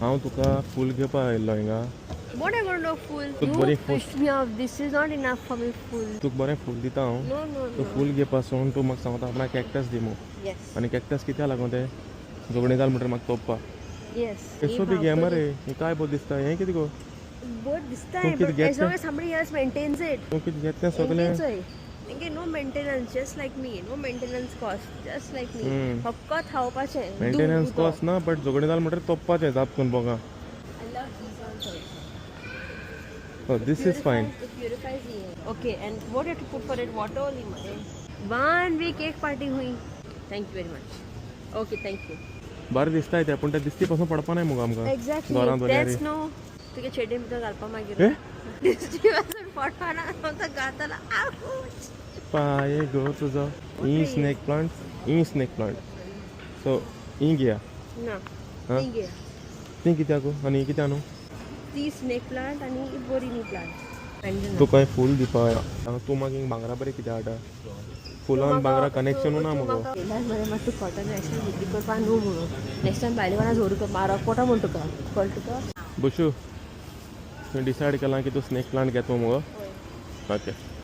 हांव तुका फूल घेवपा आयिल्लो हिंगा. What I want to full? तुक You बरें फूल. Pissed me off. This is not enough for me full. तुका बरें फूल दिता हांव. No, no, तूं no. फूल घेवपा सोडून तूं म्हाका सांगता आपणाक कॅक्टस दी म्हूण. Yes. आनी कॅक्टस कित्या लागून ते झगडीं जाल म्हणटकीर म्हाका तोपपा. Yes. येसो बी घे मरे, हें काय बरें दिसता, हें कितें गो? बोथ दिसता. तूं कितें but घेत as long as somebody else maintains it. तूं कितें घेत तें सगळें. तेंगे no maintenance, just like me. No maintenance cost, just like me. फकत खावपाचें. मेंटेनन्स कॉस्ट ना, बट झगडीं जाल म्हणटकीर तोपपाचें जाप करून बोगा. I love these ones also. Oh, this is fine. It purifies the air. Okay, and what you have to put for it? Water only, mare. One week एक party हुई. Thank you very much. Okay, thank you. बरें दिसताय तें, पूण तें दिसती पासून पडपा नाय मुगो आमकां. Exactly. घरांत वल्यार. That's no. तुगे चेडे भितर घालपा मागीर. ए? दिसती पासून पडपा ना, आमचो घातला. Ouch. पाये गो तुजो E snake plant, E snake plant, so E घेया. ना. हा? ती घे. ती कित्याक आनी ही कित्याक न्हू? ती स्नेक प्लांट आनी बोरी नी प्लांट. तुका हें फूल दिवपा जाय. तूं मागीर भांगरा बरें कित्याक हाडटा? फुलान भांगरा कनेक्शनू ना मुगो. मरे मात तूं कॉटन नेक्स्ट टायम विक्री करपा न्हू म्हणून नेक्स्ट टायम भायले कोणा जोड मारप पोटा म्हण तुका कळ्ळें तुका. बशू, तुवें डिसायड केलां की तूं स्नेक प्लांट घेतो मुगो? ओके.